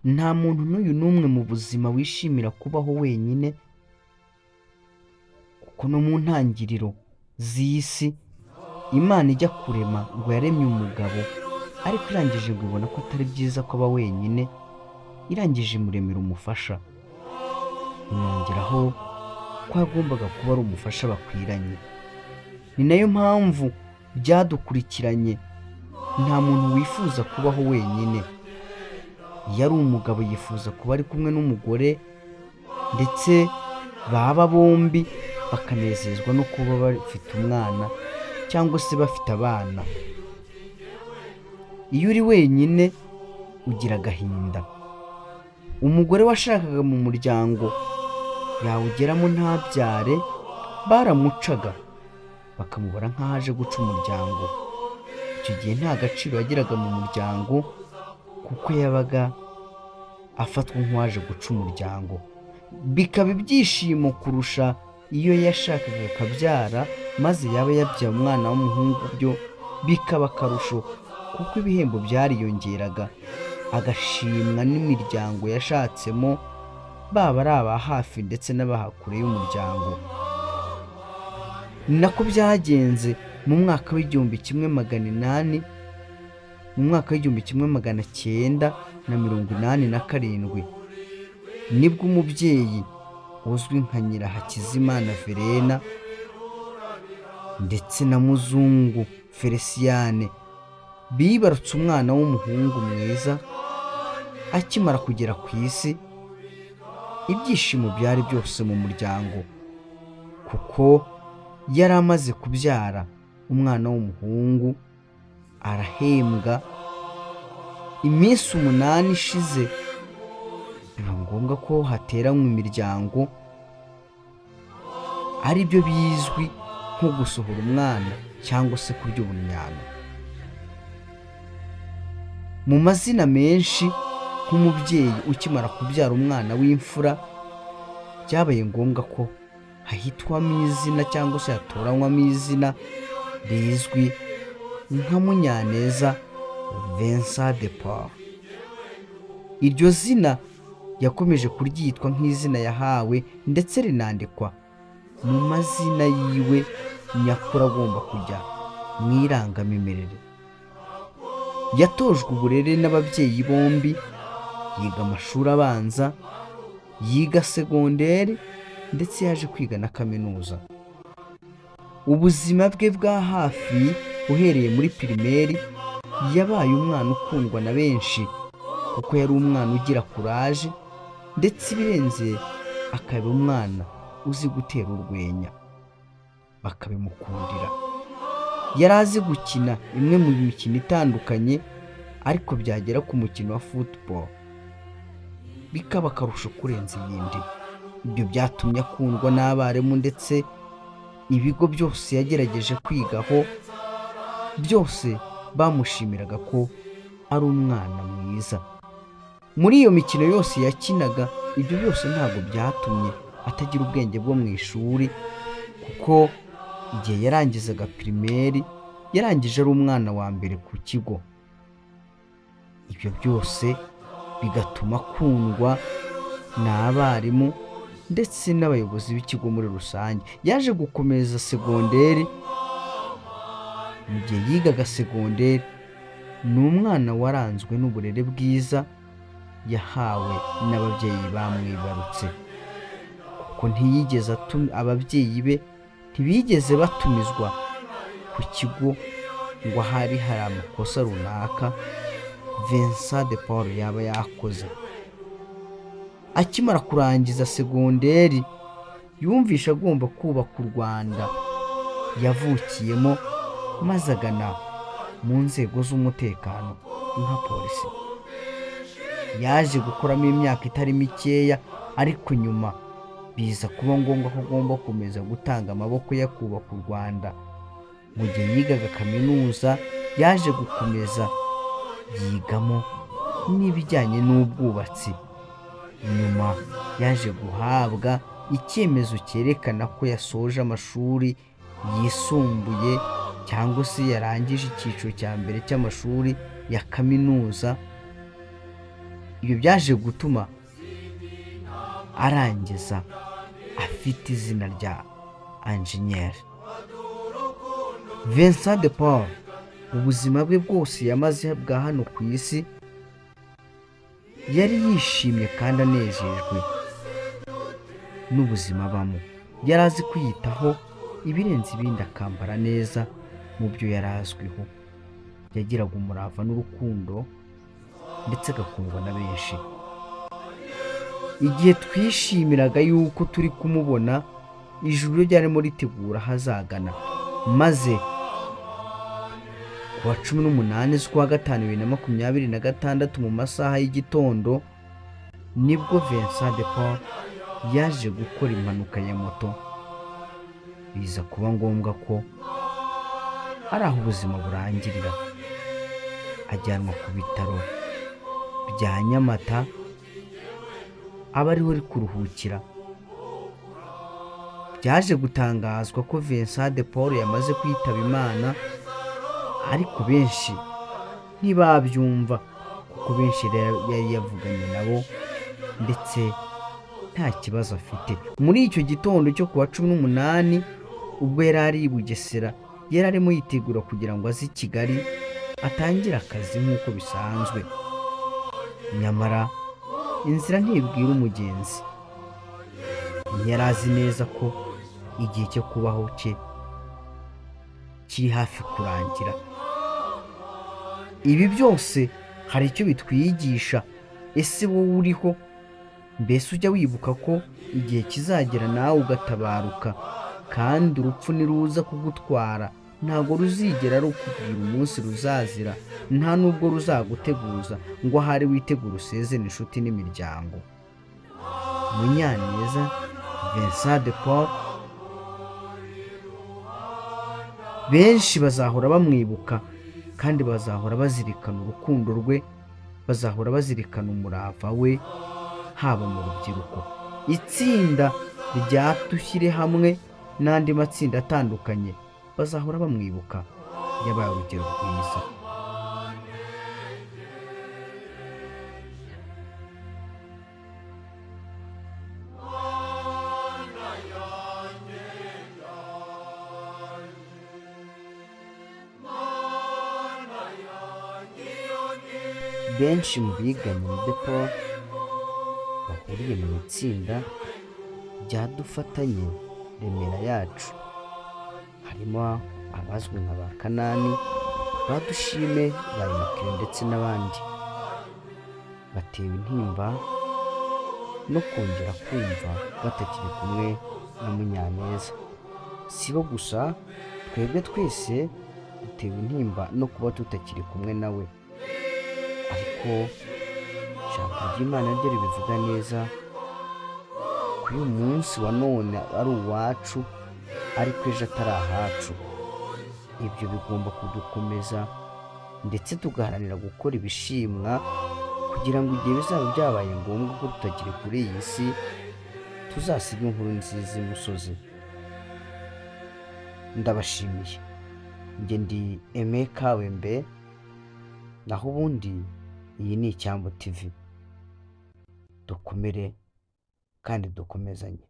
Nta muntu n'uyu n'umwe mu buzima wishimira kubaho wenyine, kuko no mu ntangiriro z'isi Imana ijya kurema ngo yaremye umugabo, ariko irangije ngo ibona ko atari byiza ko aba wenyine, irangije imuremera umufasha, inongeraho ko yagombaga kuba ari umufasha bakwiranye. Ni nayo mpamvu byadukurikiranye, nta muntu wifuza kubaho wenyine. Iyo ari umugabo yifuza kuba ari kumwe n'umugore, ndetse baba bombi bakanezezwa no kuba bafite umwana cyangwa se bafite abana. Iyo uri wenyine ugira agahinda. Umugore washakaga mu muryango yawugeramo ntabyare, baramucaga bakamubara nk'aho aje guca umuryango. Icyo gihe nta gaciro yagiraga mu muryango kuko yabaga afatwa nk'uwaje guca umuryango. Bikaba ibyishimo kurusha iyo yashakaga akabyara, maze yaba yabyaye umwana w'umuhungu byo bikaba akarusho kuko ibihembo byariyongeraga, agashimwa n'imiryango yashatsemo, baba ari aba hafi ndetse n'abaha kure y'umuryango. Ni nako byagenze mu mwaka w'1800, mu mwaka w'1987, nibwo umubyeyi uzwi nka Nyirahakizimana Verena ndetse na Muzungu Felicien bibarutse umwana w'umuhungu mwiza. Akimara kugera ku isi, ibyishimo byari byose mu muryango kuko yari amaze kubyara umwana w'umuhungu, arahembwa. Iminsi 8 ishize biba ngombwa ko hateranywa imiryango, aribyo bizwi nko gusohora umwana cyangwa se kurya ubunyano. Mu mazina menshi, nk'umubyeyi ukimara kubyara umwana w'imfura, byabaye ngombwa ko hahitwamo izina cyangwa se hatoranywamo izina rizwi nka Munyaneza Vincent de Paul. Iryo zina yakomeje kuryitwa nk'izina yahawe, ndetse rinandikwa mu mazina yiwe nyakuri agomba kujya mu irangamimerere. Yatojwe uburere n'ababyeyi bombi, yiga amashuri abanza, yiga segonderi, ndetse yaje kwiga na kaminuza. Ubuzima bwe bwa hafi uhereye muri pirimeri, yabaye umwana ukundwa na benshi kuko yari umwana ugira kuraje, ndetse ibirenze akaba umwana uzi gutera urwenya, bakabimukundira. Yari azi gukina imwe mu mikino itandukanye, ariko byagera ku mukino wa football bikaba akarusho kurenza iyindi. Ibyo byatumye akundwa n'abarimu, ndetse ibigo byose yagerageje kwigaho byose bamushimiraga ko ari umwana mwiza. Muri iyo mikino yose yakinaga, ibyo byose ntabwo byatumye atagira ubwenge bwo mu ishuri, kuko igihe yarangizaga pirimeri yarangije ari umwana wa mbere ku kigo. Ibyo byose bigatuma akundwa n'abarimu ndetse n'abayobozi b'ikigo muri rusange. Yaje gukomeza segonderi. Mu gihe yigaga segonderi, ni umwana waranzwe n'uburere bwiza yahawe n'ababyeyi bamwibarutse, kuko ntiyigeze ababyeyi be ntibigeze batumizwa ku kigo ngo ahari hari amakosa runaka Vincent de Paul yaba yakoze. Akimara kurangiza segonderi, yumvishe agomba kubaka u Rwanda yavukiyemo, maze agana mu nzego z'umutekano nka polisi. Yaje gukoramo imyaka itari mikeya, ariko nyuma biza kuba ngombwa ko agomba gukomeza gutanga amaboko ye akubaka u Rwanda. Mu gihe yigaga kaminuza, yaje gukomeza yigamo n'ibijyanye n'ubwubatsi. Nyuma yaje guhabwa icyemezo cyerekana ko yasoje amashuri yisumbuye cyangwa se yarangije icyiciro cya mbere cy'amashuri ya kaminuza. Ibyo byaje gutuma arangiza afite izina rya engineer. Vincent de Paul, ubuzima bwe bwose yamaze bwa hano ku isi, yari yishimye kandi anejejwe n'ubuzima abamo. Yari azi kwiyitaho ibirenze ibindi, akambara neza mu byo yari azwiho. Yagiraga umurava n'urukundo ndetse agakundwa na benshi. Igihe twishimiraga yuko turi kumubona, ijuru ryarimo ritegura ahazagana, maze ku wa 18 z'ukwa gatanu 2026 mu masaha y'igitondo, nibwo Vincent de Paul yaje gukora impanuka ya moto, biza kuba ngombwa ko ari aho ubuzima burangirira, ajyanwa ku bitaro bya Nyamata, aba ariho ari kuruhukira. Byaje gutangazwa ko Vincent de Paul yamaze kwitaba Imana, ariko benshi ntibabyumva kuko benshi yari yavuganye nabo ndetse nta kibazo afite. Muri icyo gitondo cyo ku wa 18, ubwo yari ari i Bugesera, yari arimo yitegura kugira ngo aze i Kigali atangire akazi nk'uko bisanzwe. Nyamara inzira ntibwira umugenzi, ntiyari azi neza ko igihe cyo kubaho cye kiri hafi kurangira. Ibi byose hari icyo bitwigisha. Ese wowe uriho, mbese ujya wibuka ko igihe kizagera nawe ugatabaruka, kandi urupfu niruza kugutwara ntabwo ruzigera rukubwira umunsi ruzazira, nta nubwo ruzaguteguza ngo ahari witegure usezere inshuti n'imiryango. Munyaneza Vincent de Paul, benshi bazahora bamwibuka kandi bazahora bazirikana urukundo rwe, bazahora bazirikana umurava we, haba mu rubyiruko. Itsinda rya Dushyire Hamwe n'andi matsinda atandukanye bazahora bamwibuka. Yabaye urugero rwiza. Benshi mu biganye na De Paul bahuriye mu itsinda rya Dufatanye Remera Yacu, harimo abazwi nka ba Kanani, ba Dushime, ba Immaculée ndetse n'abandi, batewe intimba no kongera kumva batakiri kumwe na Munyaneza. Si bo gusa, twebwe twese dutewe intimba no kuba tutakiri kumwe nawe, ariko ijambo ry'Imana ryo ribivuga neza ko uyu munsi wa none ari uwacu ariko ejo atari ahacu. Ibyo bigomba kudukomeza ndetse tugaharanira gukora ibishimwa kugira ngo igihe bizaba byabaye ngombwa ko tutakiri kuri iyi si, tuzasige inkuru nziza imusozi. Ndabashimiye. Njye ndi Aime Kawembe, naho ubundi iyi ni Icyambu TV. Dukomere kandi dukomezanye.